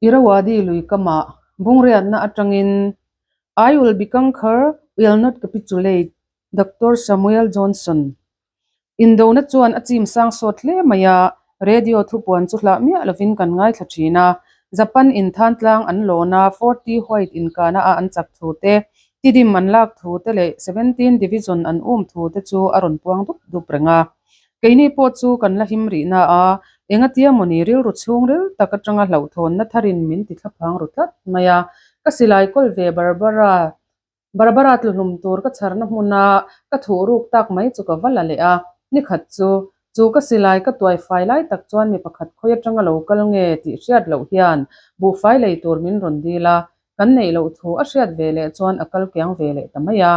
Irrawaddy lui kamah bungriatna atangin I will be conquer, will not capitulate, Doctor Samuel Johnson. Indona chuan a chim sang sawt hle mai a, radio thupuan chu hlah miah lovin kan ngaithla thin a. Japan in than tlang an lawn a, Forty White inkahna a an chak thu te, Tidim an lak thu te leh 17 Division an um thu te chu a rawn puang dup dup reng a. Keini pawh chu kan la him rih na a, engatia mawni rilru chhungril tak atanga hlauhthawnna tharin min ti thlaphang ru tlat mai a. Ka silai kawl ve Barbara, Barbara tluhlum tur ka chharna hmuna ka thuh ruk tak mai chu ka va la leh a. Nikhat chu, chu ka silai ka tuai fai lai tak chuan mi pakhat khawi atanga lo kal nge tih hriat loh hian buhfai lei tur min rawn dil a, kan neih loh thu a hriat ve leh chuan a kal kiang ve leh ta mai a.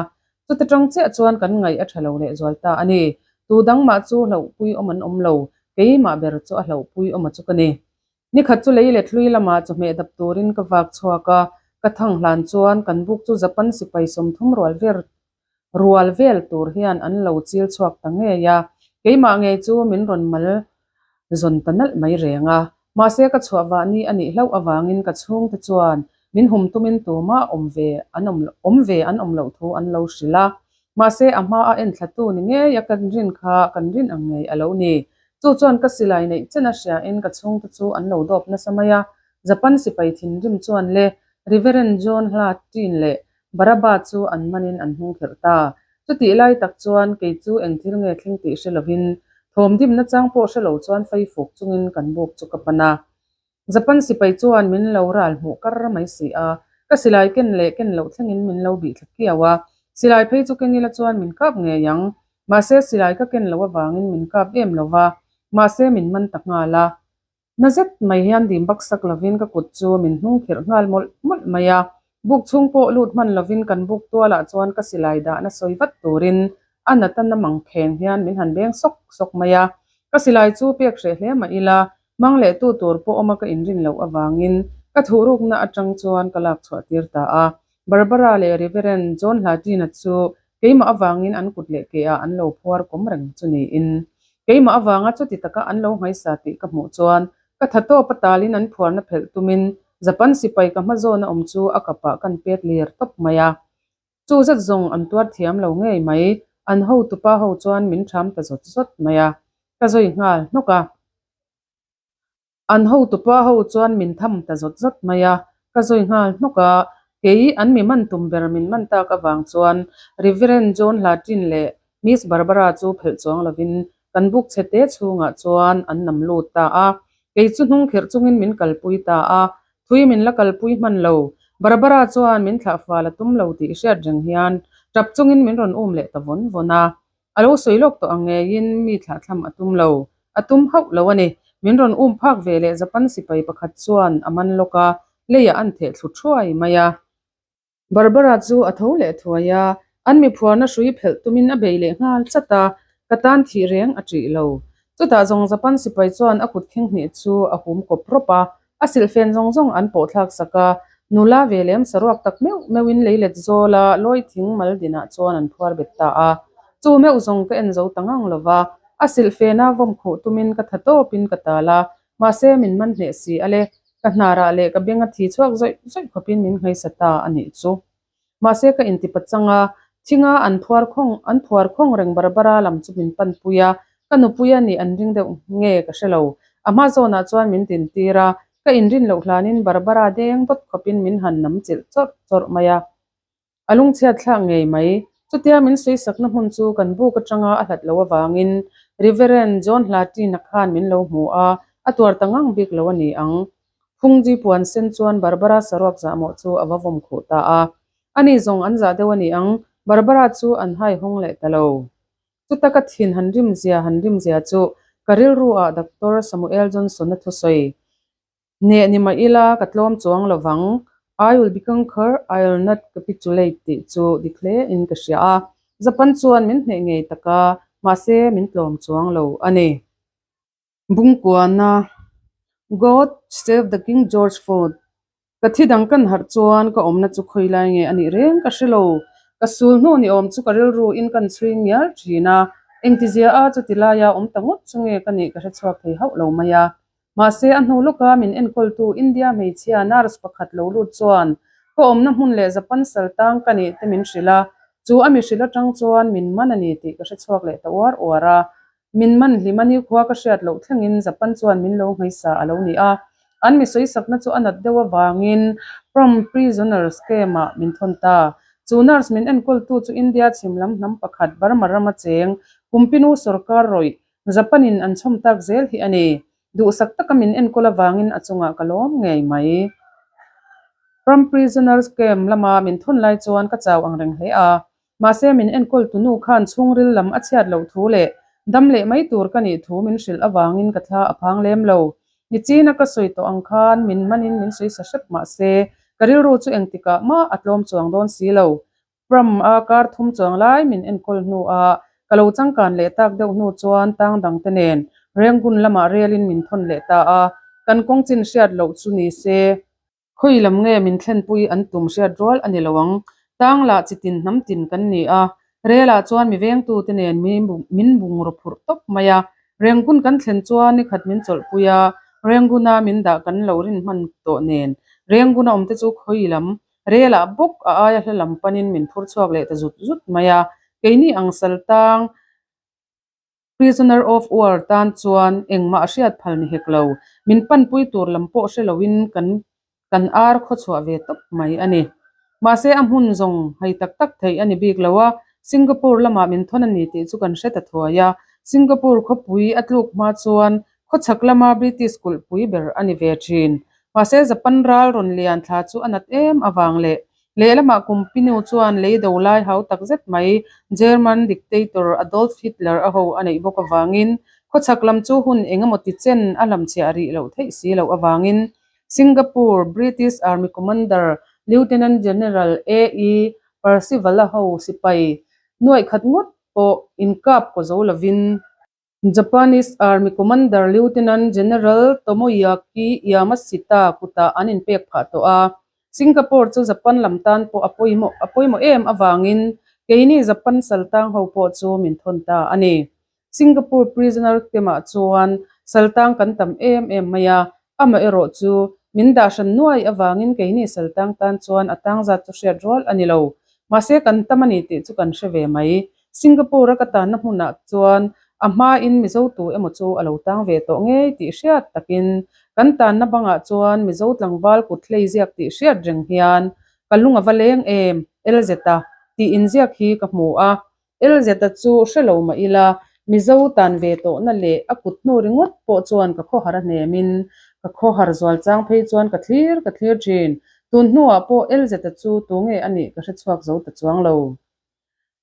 Chuta tang chiah chuan kan ngaih a tha lo leh zual ta a ni. Tu dang mah chu hlauhpui awm an awm lo, keimah ber chu a hlauhpui awm a chu ka ni. Nikhat chu lei let hlui lamah chawhmeh dap turin ka vak chhuak a, ka thang hlan chuan kan buk chu Japan sipai 30 rual ver rual vel tur hian an lo chil chhuak ta ngei a, keimah ngei chu min rawn mal zawn ta nalh mai reng a. Mahse ka chhuah vah ni a nih hlauh avangin ka chhungte chuan min hum tumin tumah awm ve an awm awm ve an awm loh thu an lo hrilh a. Mahse a hma a enthlatu ni ngei a kan rin kha kan rin ang ngei a lo ni. Chu chuan ka silai neih chen a hriain ka chhungte chu an lo dawp nasa mai a. Japan sipai thinrim chuan le Reverend John Hla Tin leh Baraba chu an manin an hnung kherh ta. Chutih lai tak chuan kei chu eng thil nge thleng tih hre lovin thawm dimna chang pawh hre lo chuan fei fuk chungin kan buk chu ka pan a. Japan sipai chuan min lo ral hmuh kar mai si a, ka silai ken leh ken loh thlengin min lo bih thla kiau a. Silai phei chu keng ila chuan min kap ngei ang. Mahse silai ka ken loh avangin min kap em lo va, mahse min man ta nghal a. Na zet mai hian dim bak sak lovin ka kut chu min hnung khirh nghal mawlh mawlh mai a, buk chhung pawh lut hman lovin kan buk tualah chuan ka silai dahna sawi vat turin a nata na mang kheng hian min han beng sawk sawk mai a. Ka silai chu pek hreh hle mah ila, mang leh tu tur pawh awma ka inrin loh avangin ka thuhrukna atang chuan ka lak chhuah tir ta a. Barbara leh Reverend John Hlatina chu Keimah avangin an kut leh ke ah an lo phuar kawm reng chu niin. Keimah avanga chuti taka an lo ngaisa tih ka hmuh chuan ka tha tawp a talin an phuarna phelh tumin Japan sipai ka hma zawn a awm chu a kapah kan pet lir tawp mai a. Chu zet zawng an tuar thiam lo ngei mai, an hotupa ho chuan min ṭham ta zawt zawt mai a, ka zawi nghal hnawk a. An hotupa ho chuan min tham ta zawt zawt mai a, ka zawi nghal hnawk a, kei an mi man tum ber min man tak avang chuan Reverend John Hlatin leh Miss Barbara chu phelh chuang lovin kan buk chhe te chhungah chuan an nam lut ta a, kei chu hnung khirh chungin min kalpui ta a, thui min la kalpui hman lo. Barbara chuan min thlah fal a tum lo tih hriat reng hian tap chungin min rawn um leh ta vawn vawn a. A lo sawi lawk tawh ang ngeiin mi thlahthlam a tum lo. A tum hauh lo a ni. Min rawn um phak ve leh Japan sipai pakhat chuan a man lawk a, leiah an theh thlu thuai mai a. Barbara chu a tho leh thuai a, an mi phuarna hrui phelh tumin a bei leh nghal chat a, ka tan thih reng a ṭih lo. Chutah zawng Japan sipai chuan a kut kheng hnih chu a hum kawp rawp a, A silhfen zawng zawng an pawh thlak sak a, nula ve lem saruak tak meuh meuhin leilet zawl a lawi thing mal dinah chuan an phuar bet ta a. Chu meuh zawng ka en zo ta ngang lo va, a silhfena vawm khuh tumin ka tha tawpin ka tal a, mahse min man hneh si a le, ka hnarah leh ka benga thi chhuak zawih zawih khawpin min nghaisa ta a nih chu. Mahse ka inti pachang a, thinga an phuar khawng an phuar khawng reng Barbara lam chu min panpui a, ka nupui a nih an ring deuh nge ka hre lo. A hma zawnah chuan min tintir a, ka inrin loh hlanin Barbara deng dawt khawpin min han nam chilh chawrh chawrh mai a. A lungchhiat thlak ngei mai. Chutia min sawisakna hmun chu kan buk atanga a hlat loh avangin Reverend John Hlatina khan min lo hmu a, a tuar ta ngang bik lo a ni ang. Phungji puan sen chuan Barbara saruak zahmawh chu a va vawm khuh ta a. Ani zawng an zah deuh a ni ang, Barbara chu an hai hawng leh ta lo. Chuta ka thin han rim zia han rim zia chu ka rilru ah Doctor Samuel Johnson-a thusawi hneh ni mah ila ka tlawm chuang lo vang, I will be conquer, I will not capitulate tih chu dik hle in ka hria a. Japan chuan min hneh ngei tak a, mahse min tlawm chuang lo a ni. Bungkuana, God save the King George Fourth. Ka thi dang kan harh chuan ka awmna chu khawi lai nge a nih reng ka hre lo. Ka sul hnu ni awm chu ka rilru in kan chhui ngial thin a, engtizia a chuti laia awm ta ngawt chu nge ka nih ka hre chhuak thei hauh lo mai a. Mahse, a hnu lawka min enkawltu India hmeichhia nurse pakhat lo lut chuan ka awmna hmun leh Japan sal tang ka nih te min hrilh a, chu a mi hrilh atang chuan min man a ni tih ka hre chhuak leh ta uar uar a. Min man hlim a nikhua ka hriat loh thlengin Japan chuan min lo nghaisa a lo ni a. An mi sawisakna chu a nat deuh avangin Prom Prisoners Camp-ah min thawn ta. Chu nurse min enkawltu chu India chhim lam hnam pakhat Burma rama cheng Kumpinu sawrkar rawih Japan-in an chhawm tak zel hi a ni. Duhsak taka min enkawl avangin a chungah ka lawm ngei mai. Prom Prisoners Camp lama min thawn lai chuan ka chau ang reng hle a. Mahse min enkawl tunu khan chhungril lam a chhiat loh thu leh dam leh mai tur ka nih thu min hrilh avangin ka thla a phang lem lo. Nichina ka sawi tawh ang khan min manin min sawi sa hrep mahse ka rilru chu engtikah mah a tlawm chuang dawn si lo. Pram a kar thum chuang lai min enkawl hnu a ka lo changkan leh tak deuh hnu chuan tang dangte nen Rangoon lamah relin min thawn leh ta a, kan kawng chin hriat loh chu ni se. Khawi lam nge min thlenpui an tum hriat rual a ni lo ang. Tang lah chi tin hnam tin kan ni a, relah chuan mi vengtute nen min bungraw phurh tawp mai a. Rangoon kan thlen chuan nikhat min chawlhpui a, Rangoon-a min dah kan lo rin hman tawh nen Rangoon-a awmte chu khawi lam relah bawk a aia hla lam panin min phur chhuak leh ta zut zut mai a. Keini ang sal tang. Prisoner of War tan chuan engmah a hriat phal ni hek lo. Min panpui tur lam pawh hre loin kan kan ar khaw chhuah ve tawp mai a ni. Mahse a hmun zawng hai tak tak theih a ni bik lo a, Singapore lamah min thawn a ni tih chu kan hre ta thuai a. Singapore khawpui a tluk hma chuan khawchhak lama British kulhpui ber a ni ve thin. Mahse Japan ral rawn lian thla chu a nat em avang leh Lehlamah kum pinu chuan lei do lai hau tak zet mai German dictator Adolf Hitler a ho a neih bawk avangin khawchhak lam chu hun eng emaw ti chen a hlamchhiah rih loh theih si loh avangin Singapore British Army Commander Lieutenant General A E Percival-a ho sipai nuaih khat ngawt pawh inkap kaw zo lovin Japanese Army Commander Lieutenant General Tomoyaki Yamashita kutah an inpek phah tawh a. Singapore chu Japan lam tan pawh a pawimawh a pawimawh em avangin keini Japan saltang ho pawh chu min thawn ta a ni. Singapore prisoner camp-ah chuan saltang kan tam em em mai a, amaherawh chu min dah hran nuai avangin keini saltang tan chuan a tang zat chu hriat rual a ni lo. Mahse kan tam a ni tih chu kan hre ve mai. Singapore-a ka tanna hmunah chuan a hmain Mizo tu emaw chu a lo tang ve tawh ngei tih hriat takin kan tanna bangah chuan Mizo tlangval kut hlei ziak tih hriat reng hian ka lung a va leng em, Elzeta tih inziak hi ka hmu a. Elzeta chu hre lo mah ila Mizo tan ve tawhna leh a kut hnu ringawt pawh chuan ka khawhar a hnemin ka khawhar zual chang phei chuan ka thlir ka thlir thin. Tun hnuah pawh Elzeta chu tunge a nih ka hre chhuak zo ta chuang lo.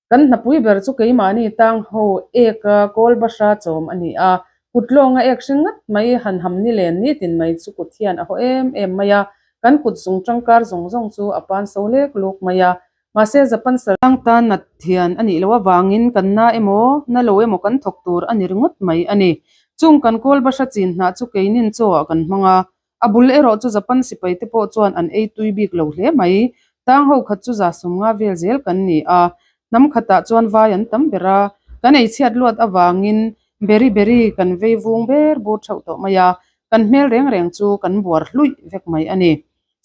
Kan hnapui ber chu keimahni tang ho ek a kawl bahra chawm a ni a, kut lawnga ek hring ngat mai han ham ni len nitin mai chu kut hian a haw em em mai a, kan kut zung tangkar zawng zawng chu a pan so lek luk mai a. Mahse Japan sal tan nat thian a nih loh avangin kan na emaw, na lo emaw kan thawk tur a ni ringawt mai a ni. Chung kan kawl bahra chin hnah chu keinin chaw ah kan hmang a, A bul erawh chu Japan sipai te pawh chuan an ei tui bik lo hle mai. Tang ho khat chu za sawmnga vel zel kan ni a, hnam khatah chuan vai an tam ber a, kan ei chhiat luat avangin beri beri kan vei vung ber bur theuh tawh mai a, kan hmel reng reng chu kan buar hluih vek mai a ni.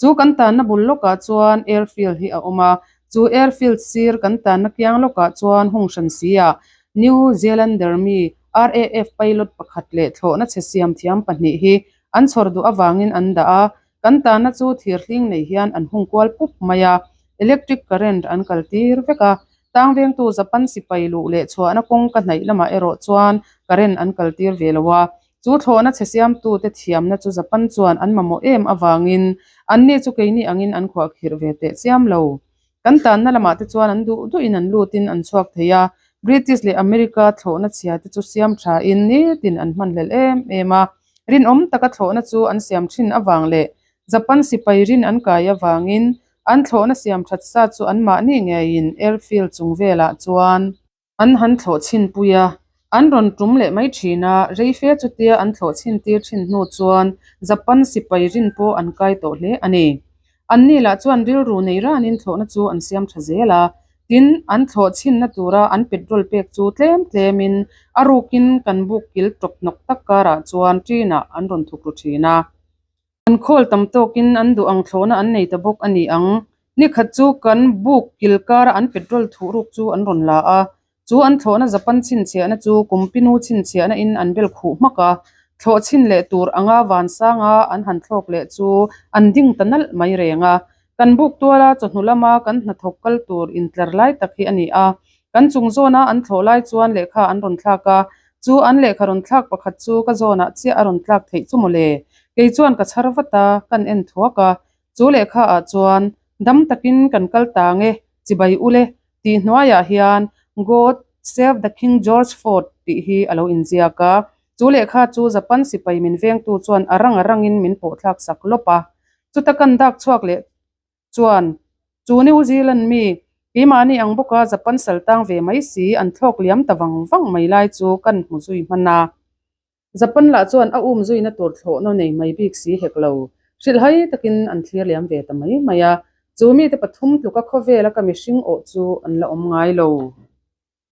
Chu kan tanna bul lawkah chuan airfield hi a awm a, chu airfield sir kan tanna kiang lawkah chuan hung hran sia New Zealander mi RAF pilot pakhat leh thlawhna chhe siam thiam pahnih hi An chhawr duh avangin an dah a, kan tahna chu thir hling nei hian an hung kual pup mai a, electric current an kal tir vek a. Tang vengtu Japan sipai luh leh chhuahna kawng ka hnaih lamah erawh chuan current an kal tir ve lo a, chu thlawhna chhe siamtute thiamna chu Japan chuan an mamawh em avangin anni chu keini angin an khuahkhirh ve teh chiam lo. Kan tanna lamah te chuan an duh duhin an lutin an chhuak thei a, British leh America thlawhna chhia te chu siam thain nitin an hman hlel em em a. Rinawm taka thlawhna chu an siam thin avang leh Japan sipai rin an kai avangin an thlawhna siam that sa chu anmahni ngeiin airfield chung velah chuan An han thlawh chhin pui a, an rawn tum leh mai thin a, reife chutia an thlawh chhin tir thin hnu chuan Japan sipai rin pawh an kai tawh hle a ni. Anni lah chuan rilru nei ranin thlawhna chu an siam tha zel a. Tin, an thlawh chhinna tura an petrol pek chu tlem tlemin a rukin kan buk kil tawp hnawk tak karah chuan ṭinah an rawn thuk ru ṭhin a. An khawl tam tawkin an duh ang thlawhna an nei ta bawk a ni ang. Ni khat chu kan buk kil kara an petrol thuh ruk chu an rawn la a. Chu an thlawhna Japan chhinchhiahna chu Kumpinu chhinchhiahna in an bel khuh hmak a. Thlawh chhin leh tur anga vansanga an han thlawk leh chu an ding ta nalh mai reng a. Kan buk tuala chawhnu lama kan hnathawk kal tur intlar lai tak hi a ni a. Kan chung zawna an thlawh lai chuan lehkha an rawn thlak a, chu an lehkha rawn thlak pakhat chu ka zawnah chiah a rawn tlak theih chu mawle. Kei chuan ka chhar vat a, kan en thuak a. Chu lehkha ah chuan dam takin kan kal tang e, chibai ule tih hnuaiah hian God save the King George Fort tih hi a lo inziak a. Chu lehkha chu Japan sipai min vengtu chuan a rang a rangin min pawhthlak sak lawp a. Chuta kan dak chhuak leh chuan chu New Zealand mi keimahni ang bawka Japan sal tang ve mai si an thlawk liam ta vang vang mai lai chu kan hmu zui hman a. Japan lah chuan a um zuina tur thlawhna nei mai bik si hek lo. Hrilhhai takin an thlir liam ve ta mai mai a. Chu mite pathum tluka khawvela ka mihring awh chu an la awm ngai lo.